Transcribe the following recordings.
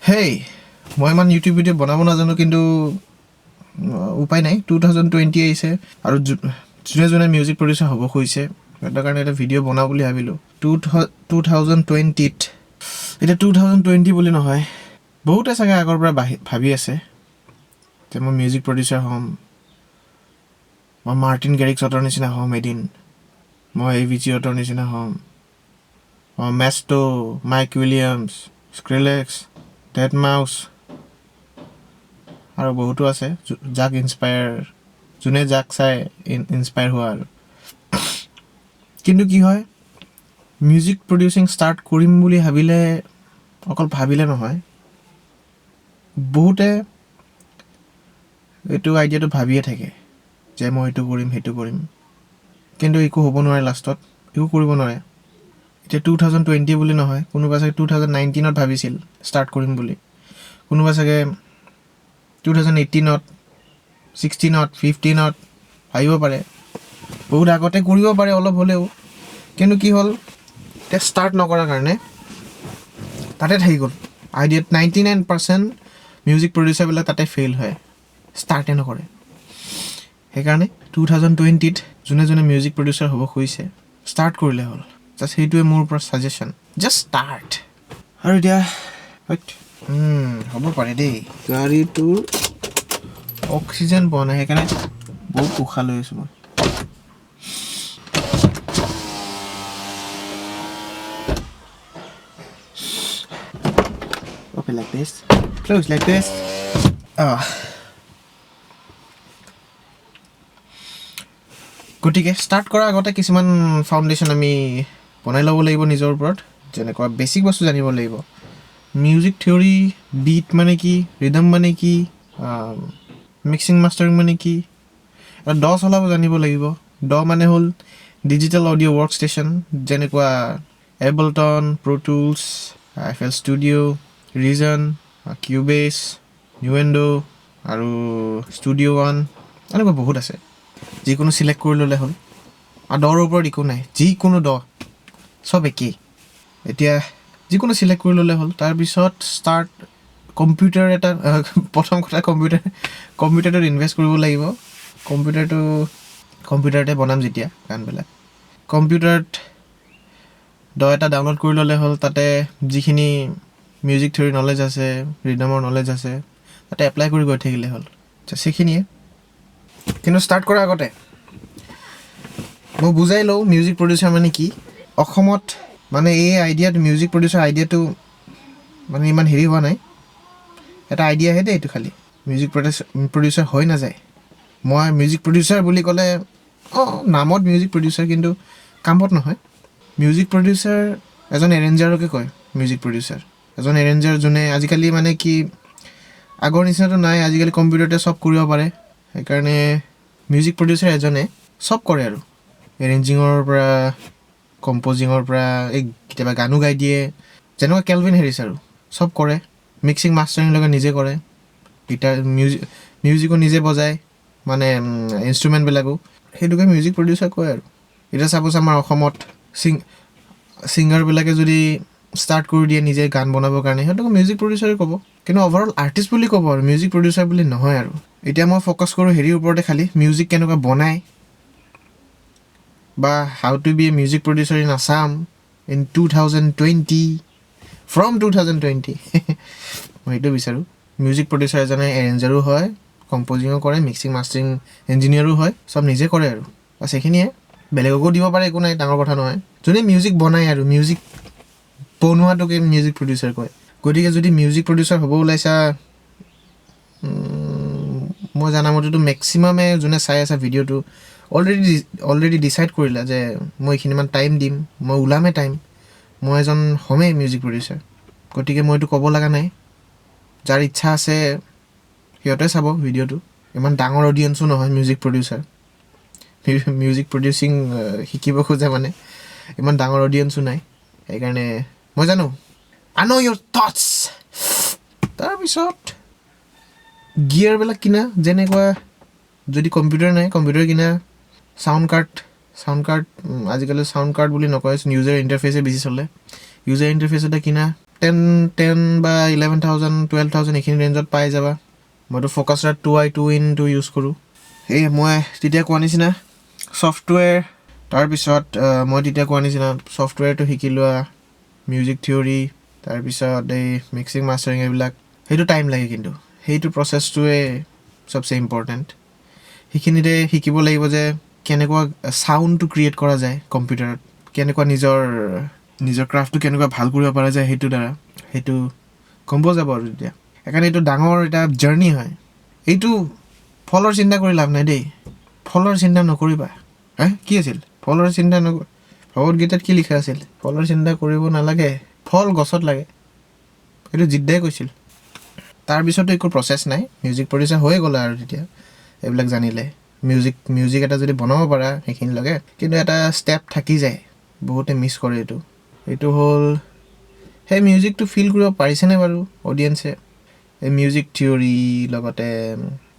হেই, মই ইমান YouTube video' বনাব নাজানো, কিন্তু উপায় নাই। 2020 আহিছে আৰু যোনে যোনে মিউজিক প্ৰডিউচাৰ হ'ব খুজিছে, সিহঁতৰ কাৰণে এটা ভিডিঅ' বনাওঁ বুলি ভাবিলোঁ। 2020ত, এতিয়া 2020 বুলি নহয়, বহুতে চাগে আগৰ পৰা ভাবি আছে যে মই মিউজিক প্ৰডিউচাৰ হ'ম, মই মাৰ্টিন গেৰিক্সহঁতৰ নিচিনা হ'ম এদিন, মই এভিচিহঁতৰ নিচিনা হ'ম, মই মেষ্টো, মাইক উইলিয়ামছ, স্ক্ৰিলেক্স, ডেড মাউচ আৰু বহুতো আছে যাক ইনস্পায়াৰ, যোনে যাক চাই ইনস্পায়াৰ হোৱা আৰু। কিন্তু কি হয়, মিউজিক প্ৰডিউচিং ষ্টাৰ্ট কৰিম বুলি ভাবিলে অকল ভাবিলে নহয়, বহুতে এইটো আইডিয়াটো ভাবিয়ে থাকে যে মই এইটো কৰিম, সেইটো কৰিম, কিন্তু একো হ'ব নোৱাৰে, লাষ্টত একো কৰিব নোৱাৰে। এতিয়া 2020 বুলি নহয়, কোনোবা চাগে 2019ত ভাবিছিল ষ্টাৰ্ট কৰিম বুলি, কোনোবা চাগে 2018ত, 16ত, 15ত ভাবিব পাৰে, বহুত আগতে কৰিব পাৰে অলপ হ'লেও। কিন্তু কি হ'ল, এতিয়া ষ্টাৰ্ট নকৰাৰ কাৰণে তাতে থাকি গ'ল আইডিয়াত। 99% মিউজিক প্ৰডিউচাৰবিলাক তাতে ফেইল হয়, ষ্টাৰ্টে নকৰে। সেইকাৰণে 2020ত যোনে যোনে মিউজিক প্ৰডিউচাৰ হ'ব খুজিছে, ষ্টাৰ্ট কৰিলে হ'ল। জাষ্ট সেইটোৱে মোৰ পৰা ছাজেশ্যন, জাষ্ট ষ্টাৰ্ট। আৰু এতিয়া হ'ব পাৰে দেই, গাড়ীটোৰ অক্সিজেন পোৱা নাই, সেইকাৰণে বহুত উশাহ লৈ আছোঁ মই। Open like this, close like this. Ah. গতিকে ষ্টাৰ্ট কৰাৰ আগতে কিছুমান ফাউণ্ডেশ্যন আমি বনাই ল'ব লাগিব নিজৰ ওপৰত, যেনেকুৱা বেছিক বস্তু জানিব লাগিব। মিউজিক থিয়ৰী, বিট মানে কি, ৰিদম মানে কি, মিক্সিং মাষ্টাৰিং মানে কি, এটা ড চলাব জানিব লাগিব। ড মানে হ'ল ডিজিটেল অডিঅ' ৱৰ্ক ষ্টেচন, যেনেকুৱা Ableton, Pro Tools, FL Studio, Reason, Cubase, Nuendo আৰু ষ্টুডিঅ' ওৱান, এনেকুৱা বহুত আছে। যিকোনো চিলেক্ট কৰি ল'লে হ'ল। আৰু ডৰ ওপৰত একো নাই, যিকোনো ড চব একেই। এতিয়া যিকোনো চিলেক্ট কৰি ল'লে হ'ল। তাৰপিছত ষ্টাৰ্ট কম্পিউটাৰ এটা, প্ৰথম কথা কম্পিউটাৰটোত ইনভেষ্ট কৰিব লাগিব। কম্পিউটাৰতে বনাম যেতিয়া গানবিলাক, কম্পিউটাৰত ড এটা ডাউনলোড কৰি ল'লে হ'ল। তাতে যিখিনি মিউজিক থিয়ৰী নলেজ আছে, ৰিদমৰ নলেজ আছে, তাতে এপ্লাই কৰি গৈ থাকিলে হ'ল। সেইখিনিয়ে। কিন্তু ষ্টাৰ্ট কৰাৰ আগতে মই বুজাই লওঁ মিউজিক প্ৰডিউচাৰ মানে কি। অসমত মানে এই আইডিয়াটো, মিউজিক প্ৰডিউচাৰ আইডিয়াটো মানে ইমান হেৰি হোৱা নাই, এটা আইডিয়াহে দেই এইটো, খালি মিউজিক প্ৰডিউচাৰ হৈ নাযায়। মই মিউজিক প্ৰডিউচাৰ বুলি ক'লে, অঁ, নামত মিউজিক প্ৰডিউচাৰ, কিন্তু কামত নহয়। মিউজিক প্ৰডিউচাৰ এজন এৰেঞ্জাৰকে কয়। মিউজিক প্ৰডিউচাৰ এজন এৰেঞ্জাৰ, যোনে আজিকালি মানে কি, আগৰ নিচিনাটো নাই, আজিকালি কম্পিউটাৰতে চব কৰিব পাৰে। সেইকাৰণে মিউজিক প্ৰডিউচাৰ এজনে চব কৰে আৰু, এৰেঞ্জিঙৰ পৰা, কম্প'জিঙৰ পৰা, এই কেতিয়াবা গানো গাই দিয়ে, যেনেকুৱা কেলভিন হেৰিছ আৰু চব কৰে। মিক্সিং মাষ্টাৰিং লগে নিজে কৰে, গীটাৰ মিউজিকো নিজে বজায়, মানে ইনষ্ট্ৰুমেণ্টবিলাকো, সেইটোকে মিউজিক প্ৰডিউচাৰ কয় আৰু। এতিয়া চাপ'জ আমাৰ অসমত ছিংগাৰবিলাকে যদি ষ্টাৰ্ট কৰি দিয়ে নিজে গান বনাবৰ কাৰণে, সিহঁতক মিউজিক প্ৰডিউচাৰে ক'ব, কিন্তু অভাৰঅল আৰ্টিষ্ট বুলি ক'ব আৰু, মিউজিক প্ৰডিউচাৰ বুলি নহয় আৰু। এতিয়া মই ফ'কাছ কৰোঁ হেৰিৰ ওপৰতে, খালি মিউজিক কেনেকুৱা বনায় বা how to be a music producer in Assam in 2020, from 2020। মই সেইটো বিচাৰোঁ। মিউজিক প্ৰডিউচাৰ এজনে এৰেঞ্জাৰো হয়, কম্প'জিঙো কৰে, মিক্সিং মাষ্টাৰিং ইঞ্জিনিয়াৰো হয়, চব নিজে কৰে আৰু, বাছ সেইখিনিয়ে। বেলেগকো দিব পাৰে, একো নাই, ডাঙৰ কথা নহয়। যোনে মিউজিক বনায় আৰু, মিউজিক বনোৱাটোকে মিউজিক প্ৰডিউচাৰ কয়। গতিকে যদি মিউজিক প্ৰডিউচাৰ হ'ব ওলাইছা, মই জানামতেতো মেক্সিমামে যোনে চাই আছা ভিডিঅ'টো অলৰেডি ডিচাইড কৰিলা যে মই এইখিনিমান টাইম দিম, মই ওলামেই টাইম, মই এজন হ'মেই মিউজিক প্ৰডিউচাৰ। গতিকে মই এইটো ক'ব লগা নাই, যাৰ ইচ্ছা আছে সিহঁতে চাব ভিডিঅ'টো। ইমান ডাঙৰ অডিয়েঞ্চো নহয় মিউজিক প্ৰডিউচাৰ, মিউজিক প্ৰডিউচিং শিকিব খোজে মানে ইমান ডাঙৰ অডিয়েঞ্চো নাই। সেইকাৰণে মই জানো, আই ন' ইয়ৰ থটছ। তাৰপিছত গিয়াৰবিলাক কিনা, যেনেকুৱা যদি কম্পিউটাৰ নাই, কম্পিউটাৰ কিনা, চাউণ্ড কাৰ্ড, আজিকালি চাউণ্ড কাৰ্ড বুলি নকয়, ইউজাৰ ইণ্টাৰফেচে বেছি চলে, ইউজাৰ ইণ্টাৰফেচ এটা কিনা। 10 বা 11,000, 12,000 এইখিনি ৰেঞ্জত পাই যাবা। মইতো ফ'কাছৰাইট 2 আই 2 ইনটো ইউজ কৰোঁ। এই মই তেতিয়া কোৱা নিচিনা ছফ্টৱেৰ, তাৰপিছত মই তেতিয়া কোৱা নিচিনা ছফ্টৱেৰটো শিকি লোৱা, মিউজিক থিয়ৰী, তাৰপিছত এই মিক্সিং মাষ্টাৰিং এইবিলাক, সেইটো টাইম লাগে, কিন্তু সেইটো প্ৰচেছটোৱে চবচে ইম্পৰ্টেণ্ট। সেইখিনিতে শিকিব লাগিব যে কেনেকুৱা চাউণ্ডটো ক্ৰিয়েট কৰা যায় কম্পিউটাৰত, কেনেকুৱা নিজৰ ক্ৰাফ্টটো কেনেকুৱা ভাল কৰিব পৰা যায় সেইটো দ্বাৰা, সেইটো গম পোৱা যাব আৰু তেতিয়া। সেইকাৰণে এইটো ডাঙৰ এটা জাৰ্ণি হয়। এইটো ফলৰ চিন্তা কৰি লাভ নাই দেই, ফলৰ চিন্তা নকৰিবা। হে কি আছিল ফলৰ চিন্তা ভগৱত গীতাত কি লিখা আছিল? ফলৰ চিন্তা কৰিব নালাগে, ফল গছত লাগে, এইটো জিদ্দাই কৈছিল। তাৰপিছতো একো প্ৰচেছ নাই, মিউজিক প্ৰডিউচাৰ হৈয়ে গ'লা আৰু তেতিয়া এইবিলাক জানিলে। মিউজিক এটা যদি বনাব পাৰা সেইখিনি লাগে, কিন্তু এটা ষ্টেপ থাকি যায়, বহুতে মিছ কৰে এইটো। এইটো হ'ল সেই মিউজিকটো ফিল কৰিব পাৰিছেনে বাৰু অডিয়েঞ্চে, এই মিউজিক থিয়ৰী লগতে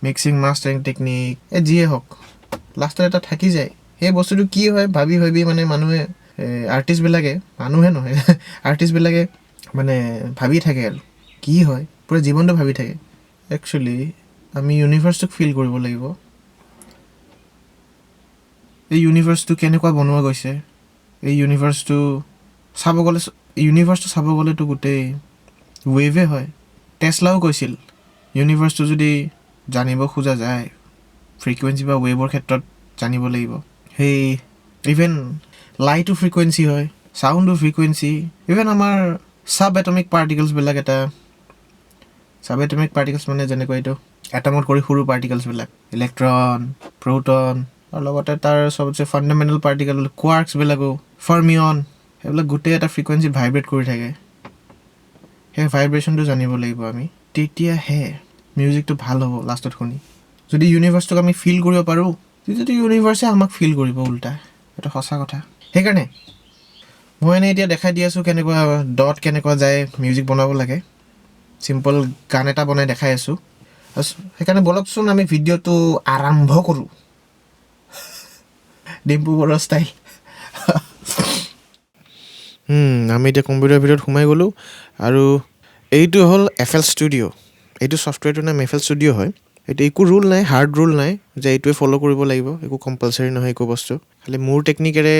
মিক্সিং মাষ্টাৰিং টেকনিক, এই যিয়ে হওক লাষ্টত এটা থাকি যায়। সেই বস্তুটো কি হয় ভাবি ভাবি মানে মানুহে, আৰ্টিষ্টবিলাকে, মানুহে নহয় আৰ্টিষ্টবিলাকে মানে ভাবি থাকে আৰু কি হয়, পূৰা জীৱনটো ভাবি থাকে। একচুৱেলি আমি ইউনিভাৰ্চটোক ফিল কৰিব লাগিব, এই ইউনিভাৰ্চটো কেনেকুৱা বনোৱা গৈছে, এই ইউনিভাৰ্চটো চাব গ'লে, ইউনিভাৰ্চটো চাব গ'লেতো গোটেই ৱেভে হয়। টেছলাও কৈছিল ইউনিভাৰ্চটো যদি জানিব খোজা যায় ফ্ৰিকুৱেঞ্চি বা ৱেভৰ ক্ষেত্ৰত জানিব লাগিব। সেই ইভেন লাইটো ফ্ৰিকুৱেঞ্চি হয়, চাউণ্ডো ফ্ৰিকুৱেঞ্চি, ইভেন আমাৰ চাব এটমিক পাৰ্টিকলছবিলাক, এটা চাব এটমিক পাৰ্টিকলছ মানে যেনেকুৱা এইটো এটমত কৰি সৰু পাৰ্টিকলছবিলাক, ইলেক্ট্ৰন, প্ৰ'টন, আৰু লগতে তাৰ চবতছে ফাণ্ডামেণ্টেল পাৰ্টিকল কোৱাৰ্কছবিলাকো, ফাৰ্মিয়ন, সেইবিলাক গোটেই এটা ফ্ৰিকুৱেঞ্চি ভাইব্ৰেট কৰি থাকে। সেই ভাইব্ৰেশ্যনটো জানিব লাগিব আমি, তেতিয়াহে মিউজিকটো ভাল হ'ব লাষ্টত শুনি। যদি ইউনিভাৰ্চটোক আমি ফিল কৰিব পাৰোঁ, তেতিয়াতো ইউনিভাৰ্চে আমাক ফিল কৰিব উল্টা, এইটো সঁচা কথা। সেইকাৰণে মই এনেই এতিয়া দেখাই দি আছোঁ কেনেকুৱা ডট কেনেকুৱা যায় মিউজিক বনাব লাগে, চিম্পল গান এটা বনাই দেখাই আছোঁ। সেইকাৰণে ব'লকচোন আমি ভিডিঅ'টো আৰম্ভ কৰোঁ, ডিম্পু বৰুৱা ষ্টাইল। আমি এতিয়া কম্পিউটাৰৰ ভিতৰত সোমাই গ'লোঁ আৰু এইটো হ'ল এফ এল ষ্টুডিঅ'। এইটো ছফ্টৱেৰটোৰ নাম এফ এল ষ্টুডিঅ' হয়। এইটো একো ৰুল নাই, হাৰ্ড ৰুল নাই যে এইটোৱে ফ'ল' কৰিব লাগিব, একো কম্পালচাৰী নহয় একো বস্তু। খালি মোৰ টেকনিকেৰে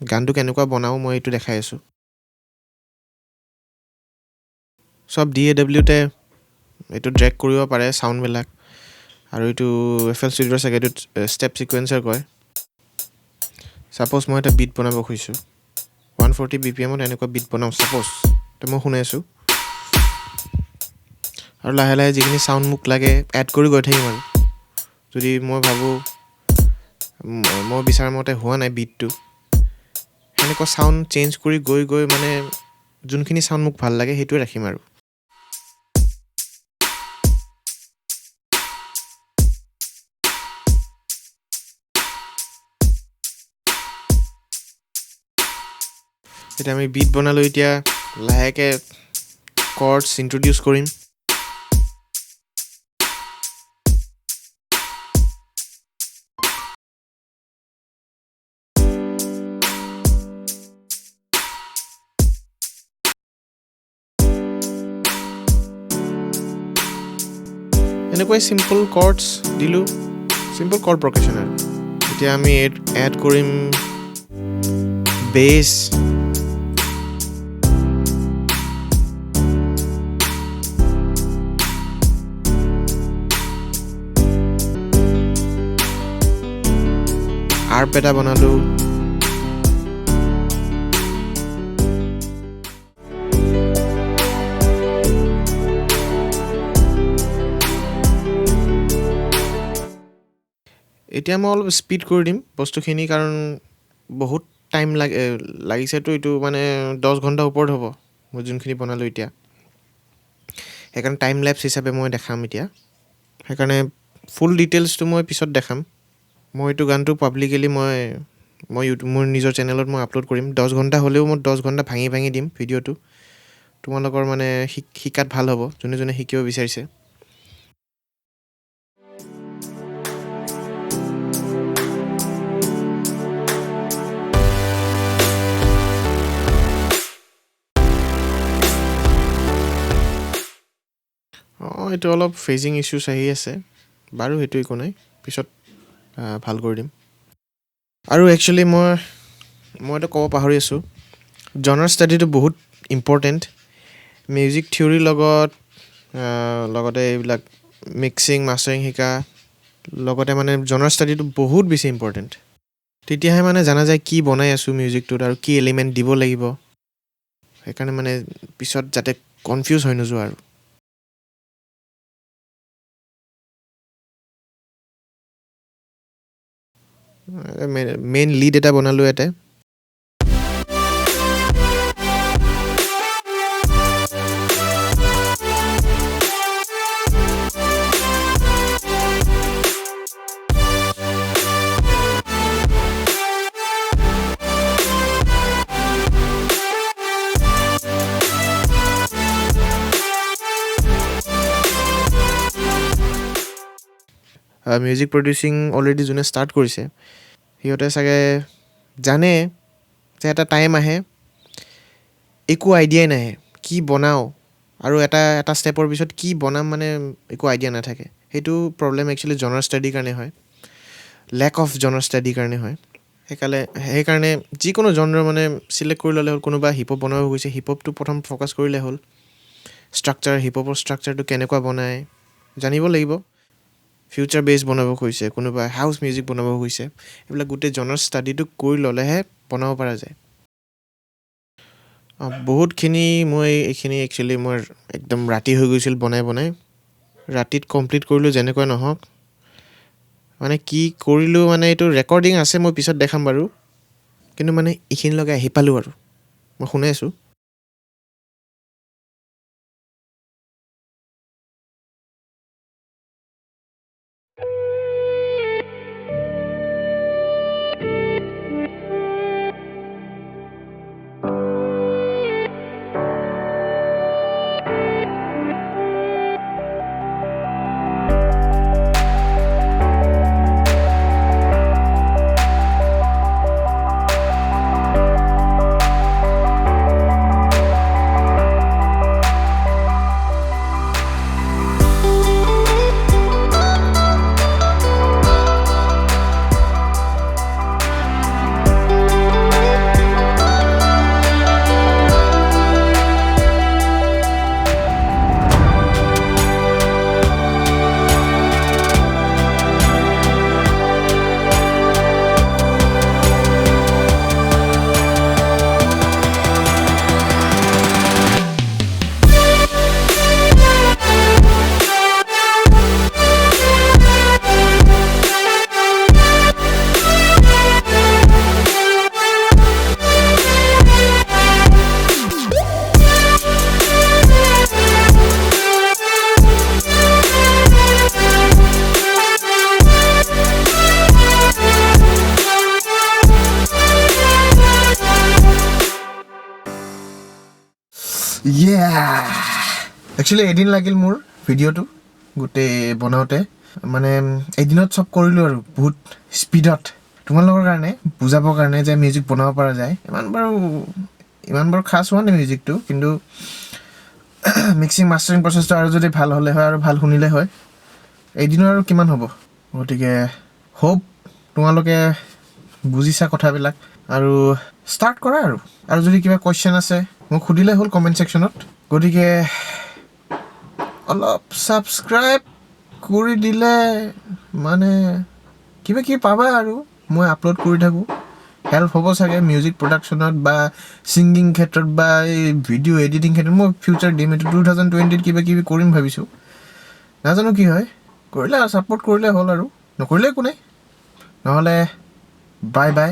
গানটো কেনেকুৱা বনাওঁ মই এইটো দেখাই আছোঁ। চব ডি এ ডাব্লিউতে এইটো ড্ৰেগ কৰিব পাৰে চাউণ্ডবিলাক, আৰু এইটো এফ এল ষ্টুডিঅ'ৰ চাগে এইটোত ষ্টেপ ছিকুৱেঞ্চাৰ কয়। ছাপ'জ মই এটা বিট বনাব খুজিছোঁ, 140 বি পি এমত এনেকুৱা বিট বনাওঁ ছাপ'জ, তো মই শুনাই আছোঁ আৰু লাহে লাহে যিখিনি চাউণ্ড মোক লাগে এড কৰি গৈ থাকিম। আৰু যদি মই ভাবোঁ মই বিচৰা মতে হোৱা নাই বিটটো, সেনেকুৱা চাউণ্ড চেঞ্জ কৰি গৈ গৈ মানে যোনখিনি চাউণ্ড মোক ভাল লাগে সেইটোৱে ৰাখিম আৰু। এতিয়া আমি বিট বনালোঁ, এতিয়া লাহেকৈ কৰ্ডছ ইণ্ট্ৰডিউচ কৰিম। এনেকুৱাই চিম্পল কৰ্ডছ দিলোঁ, চিম্পল কৰ্ড প্ৰগ্ৰেশ্যন। আৰু এতিয়া আমি এড কৰিম বেছ, আৰ্প এটা বনালোঁ। এতিয়া মই অলপ স্পীড কৰি দিম বস্তুখিনি, কাৰণ বহুত টাইম লাগিছেতো, এইটো মানে 10 ঘণ্টাৰ ওপৰত হ'ব মই যোনখিনি বনালোঁ এতিয়া। সেইকাৰণে টাইম লেপছ হিচাপে মই দেখাম এতিয়া, সেইকাৰণে ফুল ডিটেইলছটো মই পিছত দেখাম। মই এইটো গানটো পাব্লিকেলি মই ইউটিউব, মোৰ নিজৰ চেনেলত মই আপলোড কৰিম। 10 ঘণ্টা হ'লেও মই 10 ঘণ্টা ভাঙি ভাঙি দিম ভিডিঅ'টো, তোমালোকৰ মানে শিকাত ভাল হ'ব যোনে যোনে শিকিব বিচাৰিছে। এইটো অলপ ফেজিং ইছ্যুছ আহি আছে বাৰু, সেইটো একো নাই, পিছত ভাল কৰি দিম। আৰু একচুৱেলি মই এইটো ক'ব পাহৰি আছোঁ, জনাৰ ষ্টাডিটো বহুত ইম্পৰ্টেণ্ট। মিউজিক থিয়ৰীৰ লগত লগতে এইবিলাক মিক্সিং মাষ্টাৰিং শিকা লগতে মানে জনাৰ ষ্টাডিটো বহুত বেছি ইম্পৰ্টেণ্ট। তেতিয়াহে মানে জানা যায় কি বনাই আছোঁ মিউজিকটোত আৰু কি এলিমেণ্ট দিব লাগিব। সেইকাৰণে মানে পিছত যাতে কনফিউজ হৈ নোযোৱা আৰু। মেইন লিড এটা বনালোঁ ইয়াতে। মিউজিক প্ৰডিউচিং অলৰেডি যোনে ষ্টাৰ্ট কৰিছে সিহঁতে চাগে জানে যে এটা টাইম আহে একো আইডিয়াই নাহে কি বনাওঁ, আৰু এটা এটা ষ্টেপৰ পিছত কি বনাম মানে একো আইডিয়া নাথাকে। সেইটো প্ৰব্লেম একচুৱেলি জনাৰ ষ্টাডিৰ কাৰণে হয়, লেক অফ জনাৰ ষ্টাডিৰ কাৰণে হয়। সেইকাৰণে যিকোনো জনৰ মানে চিলেক্ট কৰি ল'লে হ'ল। কোনোবা হিপহপ বনাব গৈছে, হিপহপটো প্ৰথম ফ'কাছ কৰিলে হ'ল। ষ্ট্ৰাকচাৰ, হিপহপৰ ষ্ট্ৰাকচাৰটো কেনেকুৱা বনায় জানিব লাগিব। ফিউচাৰ বেছ বনাব খুজিছে, কোনোবা হাউচ মিউজিক বনাব খুজিছে, এইবিলাক গোটেই জনাৰ ষ্টাডিটো কৰি ল'লেহে বনাব পৰা যায়। বহুতখিনি মই এইখিনি একচুৱেলি মই একদম ৰাতি হৈ গৈছিল বনাই বনাই, ৰাতিত কমপ্লিট কৰিলোঁ যেনেকুৱা নহওক। মানে কি কৰিলোঁ মানে এইটো ৰেকৰ্ডিং আছে, মই পিছত দেখাম বাৰু। কিন্তু মানে এইখিনিলৈকে আহি পালোঁ আৰু মই শুনাই আছোঁ। একচুৱেলি এদিন লাগিল মোৰ ভিডিঅ'টো গোটেই বনাওঁতে, মানে এদিনত চব কৰিলোঁ আৰু বহুত স্পীডত তোমালোকৰ কাৰণে বুজাবৰ কাৰণে যে মিউজিক বনাব পৰা যায়। ইমান বাৰু খাচ হোৱা নাই মিউজিকটো, কিন্তু মিক্সিং মাষ্টাৰিং প্ৰচেছটো আৰু যদি ভাল হ'লে হয় আৰু ভাল শুনিলে হয়, এদিনৰ আৰু কিমান হ'ব। গতিকে হোপ তোমালোকে বুজিছা কথাবিলাক আৰু ষ্টাৰ্ট কৰা। আৰু যদি কিবা কুৱেশ্যন আছে মোক সুধিলে হ'ল কমেণ্ট ছেকশ্যনত। গতিকে অলপ ছাবস্ক্ৰাইব কৰি দিলে মানে কিবা কিবি পাবা আৰু মই আপলোড কৰি থাকোঁ, হেল্প হ'ব চাগে মিউজিক প্ৰডাকশ্যনত বা ছিংগিং ক্ষেত্ৰত বা এই ভিডিঅ' এডিটিং ক্ষেত্ৰত। মই ফিউচাৰ দিম এইটো 2020 কিবা কিবি কৰিম ভাবিছোঁ, নাজানো কি হয়। কৰিলে আৰু ছাপৰ্ট কৰিলে হ'ল আৰু নকৰিলে একো নাই। নহ'লে বাই বাই।